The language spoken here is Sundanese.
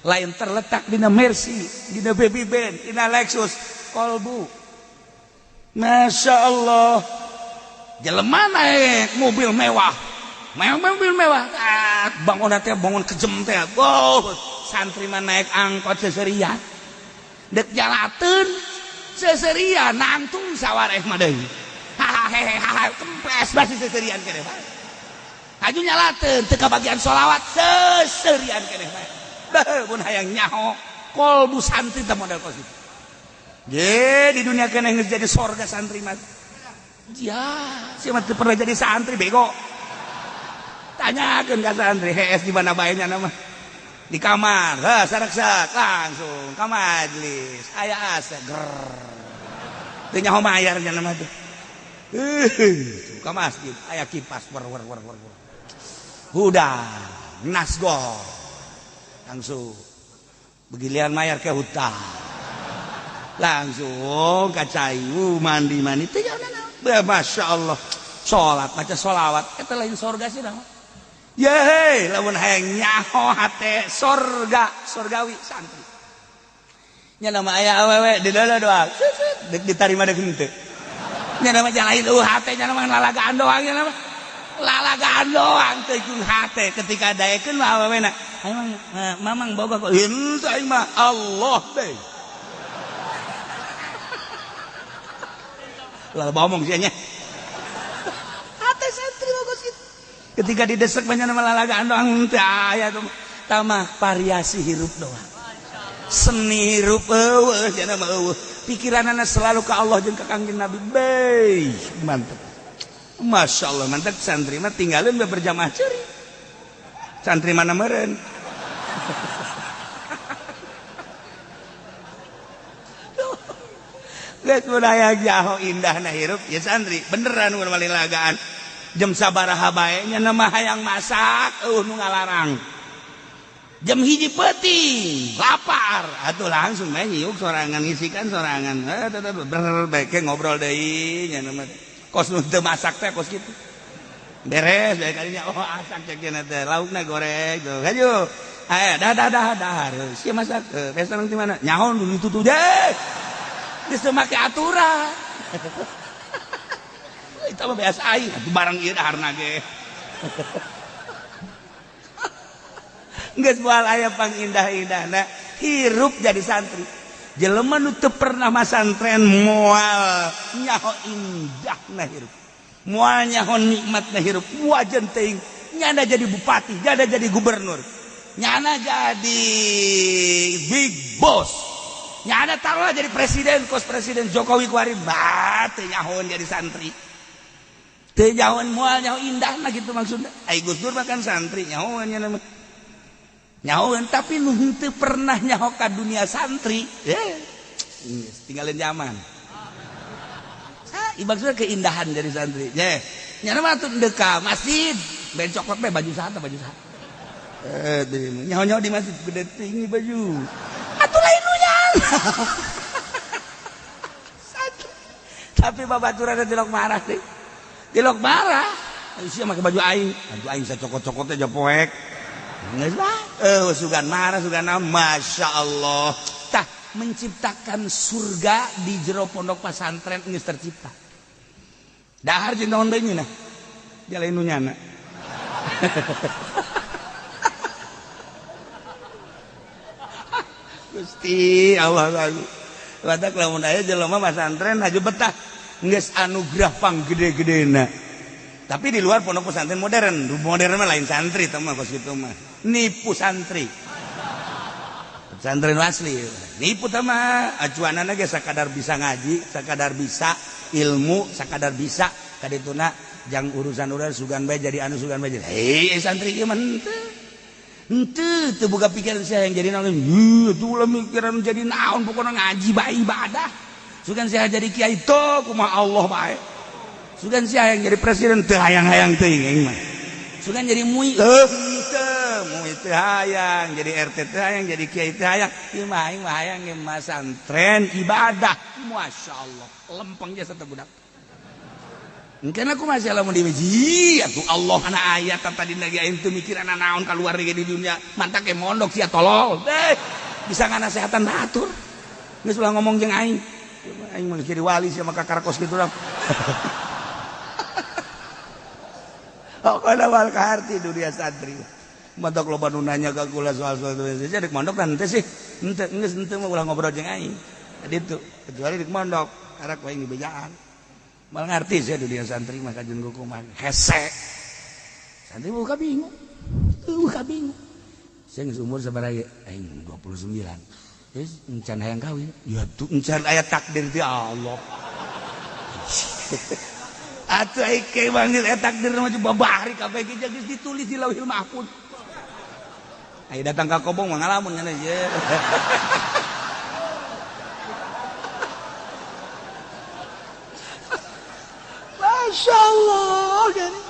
Lain terletak dina Mercy, dina Baby Band, dina Lexus, kolbu. Masya Allah, jelema naik mobil mewah, mobil mewah, ah, bangun teh bangun kejem teh. Oh, santri mah naik angkot seserian, dek jalateun seserian, nangtung sawareh mah deui. Hahaha, kempes basi seserian keneh bae. Aju nyalateun teu kabagian sholawat seserian keneh bae. Beuh, mun hayang nyaho kolbu santri teh model kos kitu. Ge di dunia keneh geus jadi sorga santri mah. Ya, sia mah teu pernah jadi santri, bego. Tanyakeun ka santri, hees di mana bae nya mah. Di kamar, heh, saraksak langsung ka majlis. Aya AC, ger. Teu nyaho mayar nya mah teh. Ka masjid aya kipas wer wer wer wer. Udah, nasgor. Langsung begilian mayar ke hutang. Langsung ka cai mandi mandi teh. Masya Allah, salat, baca sholawat, eta lain sorga sih nama. Ye, lamun hayang nyaho hate sorga sorgawi santri nya nama aya awewe di dalam doang dek ditarima dek henteu nya nama jalain hate nya nama lalagaan doang, nya nama lalagaan doang teu hate. Ketika daekeun mah awewena aing mamang boga kok henteu, aing mah Allah deh lah ngomong sih nya. Hate santri bagus gitu, ketika didesek banyak nama lalagaan doang teu aya tuh tamah variasi hirup doang, seni hirup eueuh nya mah, eueuh pikiranana selalu ke Allah jeung ka Kangjeng Nabi. Beuh, mantep, Masya Allah, mantep. Santri mah tinggalin berjamaah ceri santri mana meren. Geus budaya jaho indah na hirup ya santri beneran mun lagaan jam sabaraha bae nya nama hayang masak eueuh nu ngalarang. Jam 1 peuting lapar atuh langsung bae nyiuk sorangan, ngisikan sorangan, ber ngobrol deui nya nama kos nu teu masak teh kos kitu beres bae kalinya. Oh, asak cek cenah teh laukna goreng tuh hayu aya dah dah dah dah sia masak pesta nang di mana nyaho nu ditutup deh geus teu make aturan. Itu mah biasa aing atuh barang ieu daharna ge. Geus moal aya pangindah-indahna hirup jadi santri. Jelema nu teu pernah masantren moal nyaho indahna hirup, moal nyaho nikmatna hirup. Wajan teuing nyana jadi bupati, nyana jadi gubernur, nyana jadi big boss, nyana taruhlah jadi presiden kos Presiden Jokowi kuari bah teu nyahoan jadi santri, teu nyahoan, moal nyaho indahna gitu maksudna. Ai Gus Dur mah kan santri, nyahoan nya mah nyahoan, tapi nu henteu pernah nyaho ka dunia santri tinggalin zaman. Maksudnya keindahan dari santri ye nyana mah atuh deuk ka masjid ben cokot bae baju saha baju saha nyaho-nyaho di masjid gede tinggi baju atuh lain nu nyana. Tapi babaturan tilok marah deh, tilok marah sia make baju aing, baju aing sacokot-cokot teh poek. Sugan marah sugan naon. Masya Allah, tah menciptakan surga di jero pondok pesantren geus tercipta. Dahar jeung naon deui nah dia lain nu nyana. Gusti Allah lagu badak lamun aya jelema pesantren haju betah geus anugerah panggede-gedena. Tapi di luar pondok pesantren modern, modern mah lain santri teh mah kos kitu mah. Nipu santri. Pesantren asli. Nipu teh mah acuanana ge sakadar bisa ngaji, sakadar bisa ilmu, sakadar bisa kadituna jang urusan-urusan sugan bae jadi anu sugan bae jadi. Hei santri ieu mah henteu. Henteu teu boga pikiran sia yang jadi naon. Heuh atuh ulah mikiran jadi naon, pokona ngaji bae ibadah. Sugan sia jadi kiai teu kumaha Allah bae. Sugan sia yang jadi presiden teu hayang-hayang teuing aing mah. Sugan jadi MUI heuh teu, MUI teu hayang, jadi RT teu hayang, jadi kiai teu hayang. Ieu mah aing mah hayang ge masantren ibadah. Masyaallah, lempeng jasa teh budak. Engke aku masih lamun di masjid atuh Allah ana ayat tadi lagi aing teu mikiran naon kaluar di dunia mantak ke mondok sia tolol deh bisa nganasehatan batur geus ulah ngomong jeung aing aing mah jadi wali sia maka karakos kitu lah. Pokokna wal kaharti dunia santri mantak loba nu nanya ka kula soal-soal itu rek mondok dan henteu sih henteu geus henteu mah ulah ngobrol jeung aing ditu kecuali rek mondok karak aing dibejaan malah ngerti sih dunia santri mah kajen kumaha hese santri buka bingung buka bingung saya geus umur sabaraha aing 29 geus encan hayang kawin ya tuh encan aya takdir ti Allah. Atuh ai ke manggil takdir mah babari kabeh ge geus ditulis di Lauhil Mahfuz. Ayo datang ka kobong mah ngalamun nya ye. Masya Allah gini.